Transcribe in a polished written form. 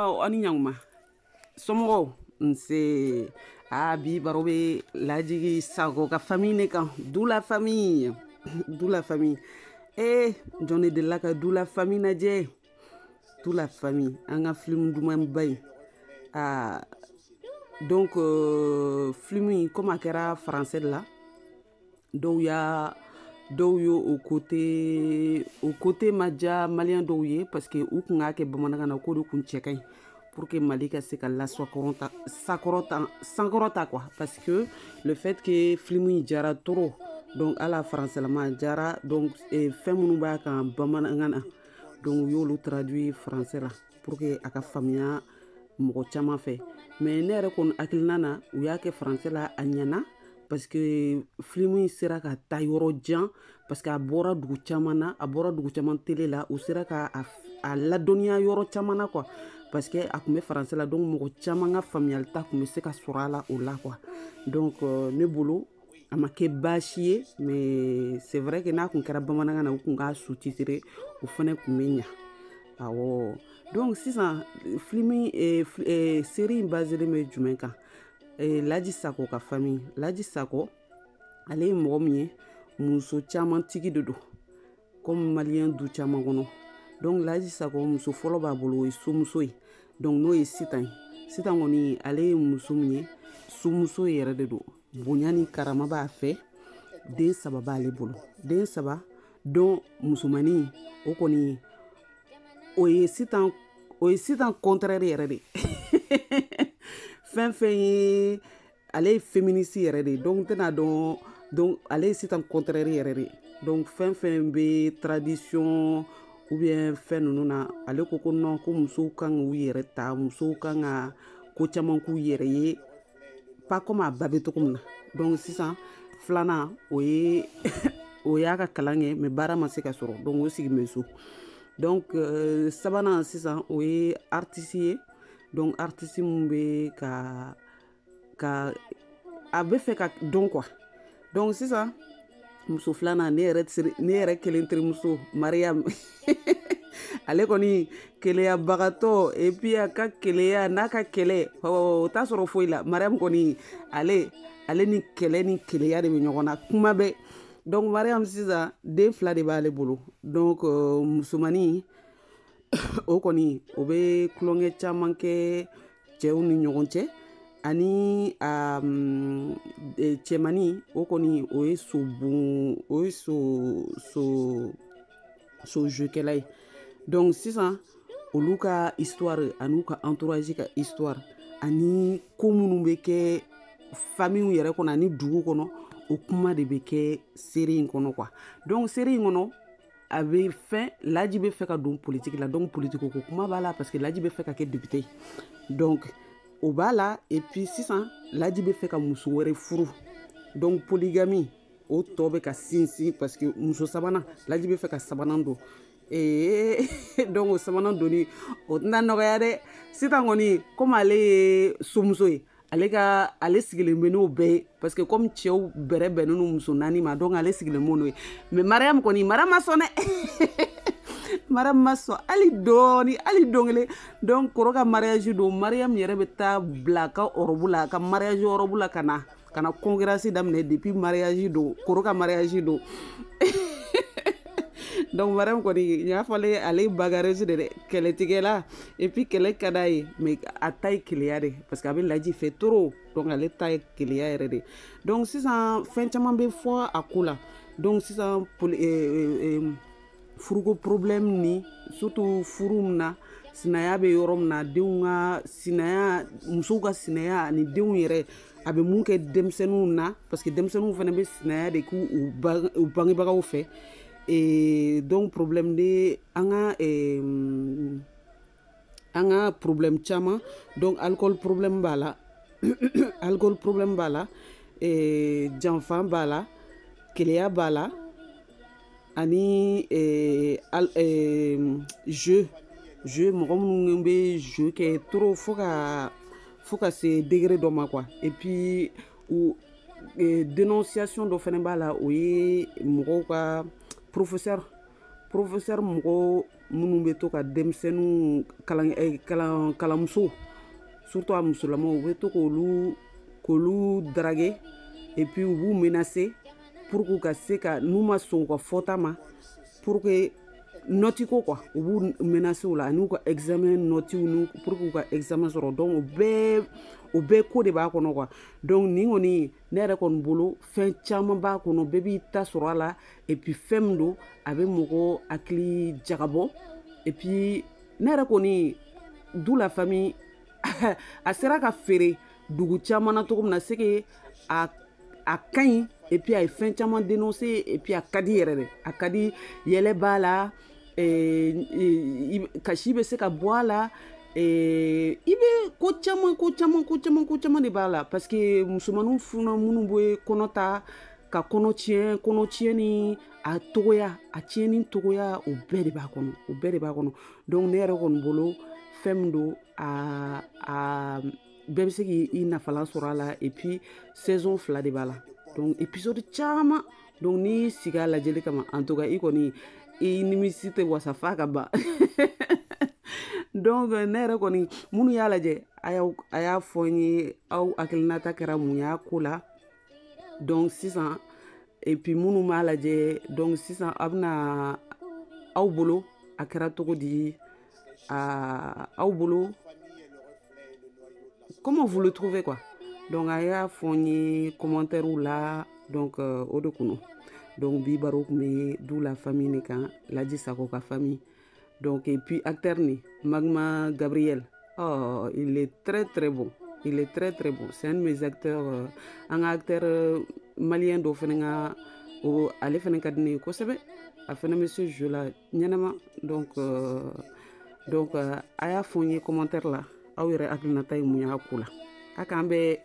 Aw ni ɲankuma, somɔgɔw? Nse. Aa, bi baro bɛ Lajigi Sakɔ ka famille ne kan, du la famille, du la famille. Ee, jɔn de delila ka du la famille lajɛ? Du la famille, an ka film dumanba in. Aa, donc film in, comme a kɛra français de la, dɔw y'o o côté, o côté ma diya malien dɔw ye, parce que u kun k'a kɛ bamanankan na, k'o de kun cɛ ka ɲi pour que Mali ka se ka lasakɔrɔta, sakɔrɔta, sankɔrɔta quoi. Parce que le fait que film in diyara trop, donc ala français lama diyara, donc fɛn minnu b'a kan bamanankan na, donc u y'olu traduit français la pour que a ka faamuya mɔgɔ caman fɛ. Mais ne yɛrɛ kɔni hakilina na, u y'a kɛ français la, a ɲɛna, parce que film in sera ka taa yɔrɔ jan, parce que a bɔra dugu caman na, a bɔra dugu caman télé la, u sera ka a ladɔnniya yɔrɔ caman na quoi, parce que a tun bɛ français la, donc mɔgɔ caman ka faamuyali ta tun bɛ se ka sɔrɔ a la o la quoi. Donc ne bolo, a ma kɛ baasi ye, mais c'est vrai que n'a kun kɛra bamanankan na, u kun k'a sous-titrer, o fana kun bɛ ɲa. Awɔ, donc sisan film série in baselen bɛ jumɛn kan? Laji Sako ka famille. Laji Sako, ale ye mɔgɔ min ye, muso caman tigi de don, comme malien du caman kɔnɔ. Donc Laji Sako, muso fɔlɔ b'a bolo, o ye somuso ye, donc n'o ye Sitan ye. Sitan kɔni, ale ye muso min ye, somuso yɛrɛ de don, bonya ni karama b'a fɛ. Den saba b'ale bolo, den saba. Donc musomanin o kɔni, o ye Sitan, o ye Sitan contraire yɛrɛ de. Fɛn fɛn ye, ale ye féministe yɛrɛ de, donc tɛna dɔn. Donc ale ye Sitan contraire yɛrɛ de. Donc fɛn fɛn bɛ tradition ou bien fɛn ninnu na, ale ko ko non, ko musow kan k'u yɛrɛ ta, musow kan ka ko caman k'u yɛrɛ ye, pas comme a ba bɛ cogo min na. Donc sisan filanan, o ye, o y'a ka kalan kɛ, mais baara ma se ka sɔrɔ, donc o sigin bɛ so. Donc sabanan sisan, o ye artiste ye. Donc artiste mun bɛ ka a bɛ fɛ ka dɔn quoi. Donc sisan muso filanan, ne yɛrɛ kelen terimuso Mariam, ale kɔni keleyabagatɔ, et puis a ka keleya n'a ka kɛlɛ, o t'a sɔrɔ foyi la. Mariam kɔni, ale ni kɛlɛ ni keleya de bɛ ɲɔgɔn na kuma bɛɛ. Donc Mariam sisan, den fila de b'ale bolo. Donc musomanin o kɔni, o bɛ tulonkɛ caman kɛ cɛw ni ɲɔgɔn cɛ. Ani cɛmanin o kɔni, o ye sobon, o ye so jeu-kɛla ye. Donc sisan olu ka histoire ani ka entourage ka histoire ani ko minnu bɛ kɛ famille yɛrɛ kɔnɔ ani dugu kɔnɔ, o kuma de bɛ kɛ série in kɔnɔ quoi. Donc série in kɔnɔ, a bɛ fɛn, Laji bɛ fɛ ka don politique la, donc politique ko kuma b'a la, parce que Laji bɛ fɛ ka kɛ député, donc o b'a la. Et puis sisan Laji bɛ fɛ ka muso wɛrɛ furu, donc polygamie o tɔ bɛ ka sinsin, parce que muso sabanan, Laji bɛ fɛ ka sabanan don. Ee, donc o sabanan donni, o tɛna nɔgɔya dɛ. Sisan kɔni, komi ale ye somuso ye, ale sigilen bɛ n'o bɛɛ ye, parce que comme cɛw bɛrɛ bɛnnen don muso naani ma, donc ale sigilen b'o n'o ye. Mais Mariam kɔni, Mariam ma sɔn dɛ, Mariam ma sɔn hali dɔɔni, hali don kelen. Donc kɔrɔ ka mariage don, Mariam yɛrɛ bɛ taa bila a ka robe la, a ka mariage robe la, ka na concurrence daminɛ depuis mariage don, kɔrɔ ka mariage don. Donc Mariam kɔni, n y'a fɔ ale bagarreuse de dɛ, kɛlɛtigɛla, et puis kɛlɛ ka d'a ye, mais a ta ye keleya de, parce que a bɛ Laji fɛ trop, donc ale ta ye keleya yɛrɛ de. Donc sisan fɛn caman bɛ fɔ a ko la. Donc sisan furuko problème ni surtout furu min na sinaya bɛ yɔrɔ min na, denw ka sinaya, musow ka sinaya ani denw yɛrɛ, a bɛ mun kɛ denmisɛnninw na, parce que denmisɛnninw fana bɛ sinaya de k'u u bangebagaw fɛ. Et donc problème de an ka problème caman. Donc alcool problème b'a la, alcool problème b'a la, janfa b'a la, keleya b'a la, ani jeu, mɔgɔ minnu bɛ jeu kɛ trop fo ka se degré dɔ ma quoi. Et puis u dénonciation dɔ fɛnɛ b'a la, o ye mɔgɔw ka professeur mɔgɔw Minnu bɛ to ka denmisɛnninw kalan, kalanmuso, surtout a musolamaw, u bɛ to k'olu draguer et puis u b'u menacer pour que ka se ka, n'u ma sɔn u ka fɔta ma, pour que note ko quoi, u b'u menacer o la, ani u ka examen note nu, pour que u ka examen sɔrɔ. Donc o bɛɛ ko de b'a kɔnɔ quoi. Donc nin kɔni, ne yɛrɛ kɔni bolo, fɛn caman b'a kɔnɔ, bɛɛ b'i ta sɔrɔ a la. Et puis fɛn min don, a bɛ mɔgɔ hakili jagabɔ. Et puis ne yɛrɛ kɔni, Du la famille a sera ka feere dugu caman na cogo min na, c'est que a ka ɲi. Et puis a ye fɛn caman dénoncer et puis a ka di yɛrɛ de, a ka di. Yɛlɛ b'a la, kasi bɛ se ka bɔ a la, i bɛ ko caman, ko caman, ko caman, ko caman de b'a la, parce que musomaninw fana minnu bɛ kɔnɔ ta ka kɔnɔ tiɲɛ, kɔnɔ tiɲɛ ni a togoya, a tiɲɛni togoya, o bɛɛ de b'a kɔnɔ, o bɛɛ de b'a kɔnɔ. Donc ne yɛrɛ kɔni bolo, fɛn min don, a bɛɛ bɛ se k'i nafalan sɔrɔ a la. Et puis saison 2 de b'a la, donc épisode caman. Donc n'i sigi a lajɛli kama, en tout cas i kɔni, i nimisi tɛ wasa f'a ka ban. Donc ne yɛrɛ kɔni, minnu y'a lajɛ, a y'a fɔ n ye aw hakilinata kɛra mun y'a ko la. Donc sisan, et puis minnu m'a lajɛ, donc sisan a bɛna aw bolo a kɛra cogo di a aw bolo, comment vous le trouvez quoi. Donc a y'a fɔ n ye commentaire la. Donc o de kun. Donc bi baro kun bɛ Du la famille de kan, Ladji Sako ka famille. Donc et puis acteur ni Magma Gabriel, oh, il est très très bon, il est très très bon, c'est un de mes acteurs, an ka acteur malien dɔ fɛnɛ ka o, ale fɛnɛ ka di ne ye kosɛbɛ, a fɛnɛ bɛ se jeu la ɲɛnama. Donc a y'a fɔ n ye commentaire la, aw yɛrɛ hakilinata ye mun y'a ko la. A k'an bɛɛ.